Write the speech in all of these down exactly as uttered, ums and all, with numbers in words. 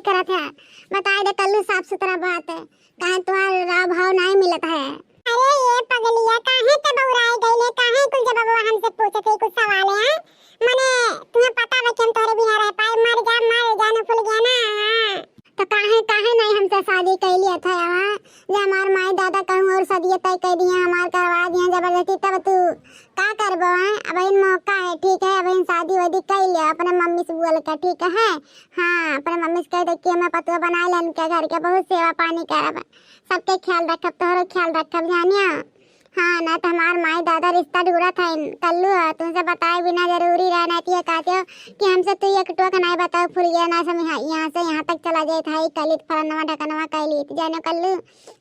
करत है, बताइ दे कल्लू, साफ सुथरा बात है, काहे तोहार राव भाव नाहीं मिलत है। अरे ये पगलिया, काहे त बउराइ गइल है, काहे कुल जब बबुआ हमसे पूछत है कुछ सवाल है, मने तुम्हें पता बा कि हम तोहरे बिना रह पाए, मर जा, मर जा, न फूल गया ना। हाँ। तो काहे, काहे नाहीं हमसे शादी कइ लिया था, हाँ? जे हमार माई दादा कहूँ और शादी तय कइ दिए, हमार करवा दिए जबरदस्ती, तब तू का करबो, हैं? अबहिन मौका है, ठीक है, अबहिन शादी वादी कइ लिया अपने मम्मी से बोल के, ठीक है? हाँ, अपने मम्मी से कहि दे कि हमें पतोह बनाइ लेन के घर के, बहुत सेवा पानी करब, सबके ख्याल रखब, तोहरो ख्याल रखब, जानिया। हाँ, ना तो हमार माई दादा रिश्ता ढूंढत हइन, कल्लू है, तुमसे बताए बिना जरूरी रहे, ना तो ये कहते हो कि हमसे तू एक टोक नाहीं बताओ, फूल गया ना समझ, हाँ, यहाँ से यहाँ तक चला जाए था, कलित फलनवा ढकनवा कइली, जानो कल्लू,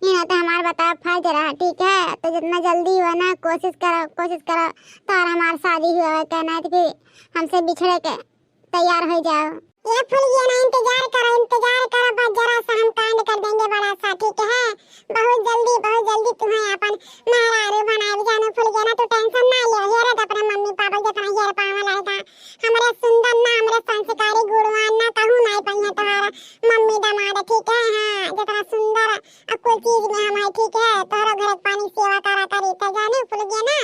ये ना तो हमार बताओ फर्ज रहा, ठीक है? तो जितना जल्दी हुआ ना, कोशिश करो, कोशिश करो, तो और हमार शादी हुआ है, कहना है तो फिर हमसे बिछड़े के तैयार होइ जाओ। ये फुलगिया ना, इंतजार करो, इंतजार करो, बस जरा सा हम कांड कर देंगे बड़ा सा, ठीक है? बहुत जल्दी, बहुत जल्दी तुम्हें अपन मेहरारू बनाए जानो फुलगिया ना, तू टेंशन ना लियो, हेरत अपने मम्मी पापा जितना हेर पावे लड़का, हमरे सुंदर ना, हमरे संस्कारी गुणवान ना, कहूँ नाहीं पइहे तुम्हारा मम्मी दामाद, ठीक है? हाँ, जितना सुंदर आ कुल चीज में हम है, ठीक है? तोहरो घर के पानी सेवा करा करी, तो जानो फुलगिया ना,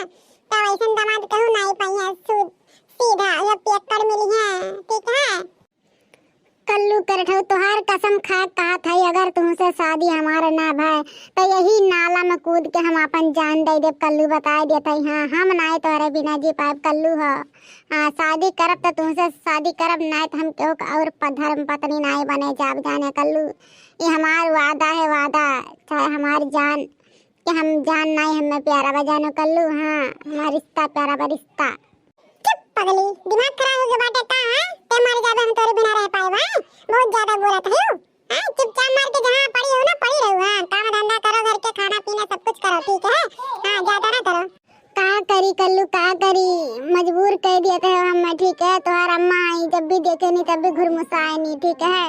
तो वैसन दामाद कहूँ नाहीं पइहे, सु-, सीधा ये पियक्कड़ मिली है, ठीक है? कल्लू करठऊ, तोहार कसम खा के कहत हई, अगर तुमसे शादी हमार ना भय, तो यही नाला में कूद के हम अपन जान दे देब। कल्लू बताए देत हई, हाँ, हम नाहीं तोहरे बिना जी पाएब। कल्लू हो, हाँ, शादी करब तो तुमसे शादी करब, नाहीं तो हम केहू के और प-, धर्म पत्नी नाहीं बने जाब। जाने कल्लू, ये हमार वादा है, वादा, चाहे हमार जान कि हम जान नाहीं हमें प्यारा बा, जानो कल्लू, हाँ, हमार रिश्ता प्यारा बा, रिश्ता। चुप पगली, दिमाग खराब हो गया बाटे का, हाँ? ते मर जाबे, हम तोरे बिना रह पाए बा? बहुत ज्यादा बोलत है, हाँ? चुपचाप मार के जहाँ पड़ी हो ना, पड़ी रहो, हाँ? काम धंधा करो, घर के खाना पीना सब कुछ करो, ठीक है? हाँ, ज्यादा ना करो। का करी कल्लू, का करी, मजबूर कइ दिया थे हमें, ठीक है? तोहार अम्मा आई, जब भी देखे नी तब भी घुरमुसाए नी, ठीक है?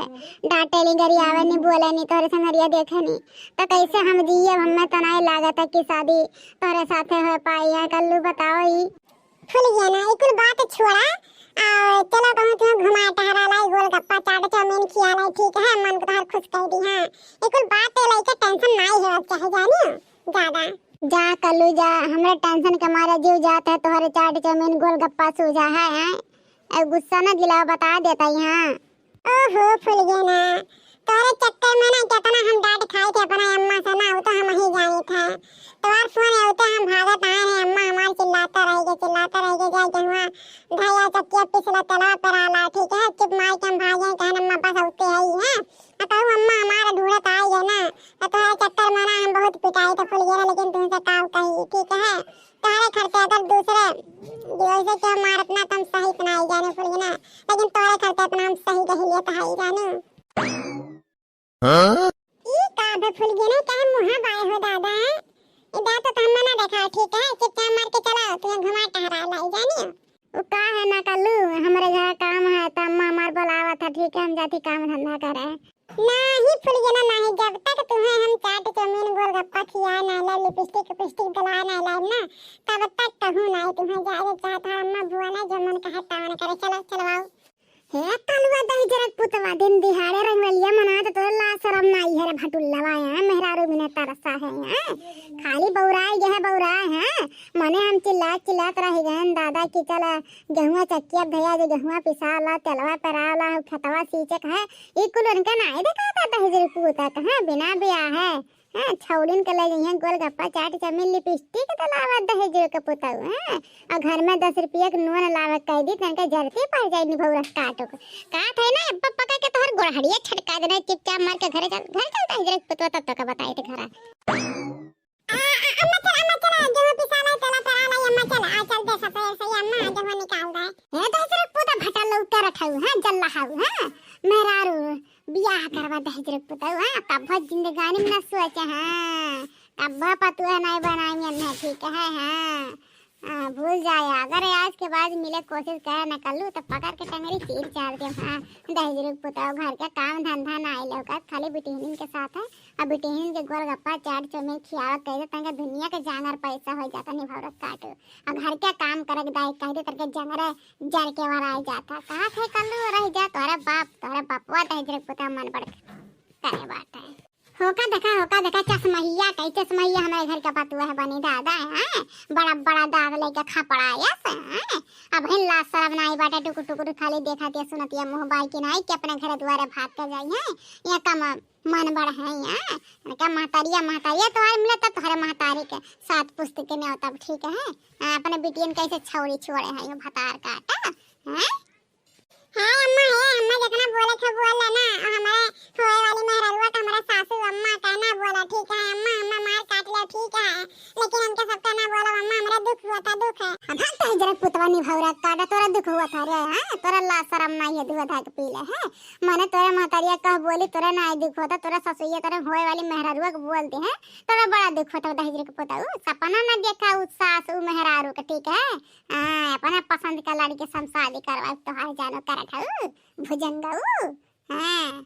डांटे नी, गरियावे नी, बोले नी, तोहरे संगरिया देखे नी, तो कैसे हम जियब? हमें तो नाहीं लागत है कि शादी तोहरे साथे हो पाई है। कल्लू बताओ ई। फुलगिया ना, ई कुल बात छोड़ा, आ, चलो कहूँ तुम्हें घुमा टहरा लाई, गोलगप्पा चाट चाउमीन खिया लाई, ठीक है? मन को तोहर खुश कर दी, हाँ। ई कुल बात लइके टेंशन नाहीं है, अब चाहे जानियो ज्यादा। जा कल्लू जा, हमरे टेंशन के मारे जीव जात है तोहरे चाट चाउमीन गोलगप्पा सूझा है, हैं? अब गुस्सा ना दिलाओ, बता देता ही, हाँ। ओहो फुलगिया ना, तोरे चक्कर में ना कितना हम डांट खाए थे अपना अम्मा से ना, वो तो हम ही जाने थे। तोहार फोन है, वो तो हम भागत आए हैं, अम्मा हमार चिल्लाता रह गए, चिल्लाता रह गए, जाए के हुआ भैया चक्किया पिसला तलवा पर आला, ठीक है? चुप मार के हम भागे, कहन अम्मा बस होते है ही, हैं? अब कहूँ अम्मा हमार ढूंढत आई है ना, तो तोहरे चक्कर में ना हम बहुत पिटाई तो फुलगिया ना, लेकिन तुमसे का कही, ठीक है? तोहरे खर्चे अगर दूसरे जैसे के मारत ना, तो हम सही इतना आई जाने फुलगिया ना, लेकिन तोहरे खर्चे इतना हम सही कही लेत है जाने। हाँ? ई का बे फुलगिया ना, काहे मुँह बाए हो दादा? ई दाँत तो हमें ना देखा, ठीक है? चुपचाप मार के चला, तुझे घुमा टहरा लाई जाने। वो का है ना कल्लू, हमरे घर काम है, तो अम्मा हमार बोलावा था, ठीक है? हम जाती काम धंधा करे। नाही फुलगिया ना, नाही, जब तक तुम्हें हम चाट चाउमीन गोलगप्पा खिया ना ला, लिपस्टिक उपिस्टिक दिला ना ला ना, तब तक कहूँ नाही तुम्हें जाए चाहत है। अम्मा बुआ ना जो मन कहे तवन करे, चलो चलवाओ। हे कलुआ दहिजरक पुतवा, दिन दिहाड़े रंगरलिया मनात तो लाज शरम नाही है रे भटुल्लवा, यहाँ मेहरारू बिना तरसा है यहाँ। खाली बउराए गए है, बउराए है। मने हम चिल्लात चिल्लात रह गए दादा कि चल गेहुआ चक्किया धया जे गेहुआ पिसाला, तेलवा पेराला, खेतवा सींचे के है। ई कुल उनका नाही देखाता दहिजर पूता कहाँ बिना बियाह है। हाँ, छौड़िन के ले जइहें गोलगप्पा चाट चाउमीन लिपस्टिक तो लावा दहेज के पुतऊ, हाँ? और घर में दस रुपया के नून लावे कह दी, तनका जरती पड़ जाई निभौरा काटो के। का थे ना, अब्बा पका के तोहर गोड़हड़िया छटका देना, चुपचाप मार के घरे चल, घर चल दहेज के पुतवा तब तो का बताई थे घरा। आ, आ, अम्मा चल, अम्मा चल, गेहूं पिसाला, तेला पेराला, अम्मा चल, आ चल दे सफेद सही, अम्मा गेहूं निकाल दे। हे दहिजरक पूता भटा लौका रखाऊ, हाँ, जल्ला हाऊ, हाँ, मेहरारू, बियाह करवा दहिजरक पुतऊ, हाँ, तब जिंदगानी में न सोचे, हाँ, तब पतुआ नहीं बनाई में, ठीक है, हाँ, हाँ, भूल जाया, अगर आज के बाद मिले कोशिश करे न कल्लू, तो पकड़ के टंगरी चीर चार दे। हाँ, दहिजरू के पुतवा घर के काम धंधा ना आइले ओकर, खाली बिटिहनिन के साथ है। अब बिटिहनिन के गोलगप्पा, चाट, चाउमीन खियावा कह दे, तनके दुनिया के जांगर पैसा हो जाता निभौरत काटू। अब घर के काम करे के दाई कह दे, तनके जंगरे जर के वराई जाता। कहा थे कल्लू, रह जा, तोहरे बाप, तोहरे बपवा दहिजरू के पुतवा मन बड़ करे बाटे। होका देखा, होका देखा, चश्महिया कही, चश्महिया हमारे घर का पतुआ है बनी दादा है, हैं? बड़ा बड़ा दांत लेके खपड़ायस, हैं? अब हिन लाज शरम नाई बाटे, टुकुर टुकुर खाली देखतिया सुनतिया मुँह बाई कि नाई कि अपने घरे दुआरे भाग के जाई, हैं? ये कम मन बड़ है, हैं? इनका महतारिया, महतारिया तोहार मिले तब तोहरे महतारी के सात पुस्त के नेवता, ठीक है? हाँ, अपने बिटियन कैसे छौड़ी छोड़े हैं, ये भतार काटा, हैं? है अम्मा, है अम्मा, जितना बोले थे बोल लेना। और हमारे होए वाली मेहररुआ तो हमारा सासू अम्मा का ना बोला, ठीक है अम्मा, अम्मा मार काट ले, ठीक है, लेकिन उनके सबका ना बोला अम्मा, हमारा दुख हुआ था, दुख है। अब हम तो जरा पुतवा निभौरा काटा, तोरा दुख हुआ था रे, हाँ, तोरा लाज शरम नहीं है, दूध धाक पी ले है, माने तोरा महतारिया कह बोली, तोरा ना दुख होता, तोरा ससुइया, तोरा होए वाली मेहररुआ को बोल दे है, तोरा बड़ा दुख होता, दहिजर के पुतऊ, सपना ना देखा उ सास उ मेहरारू के, ठीक है। हाँ, अपने पसंद का लड़के से हम शादी करवाए, तोहार जानो करत हऊ, भुजंगऊ। हाँ।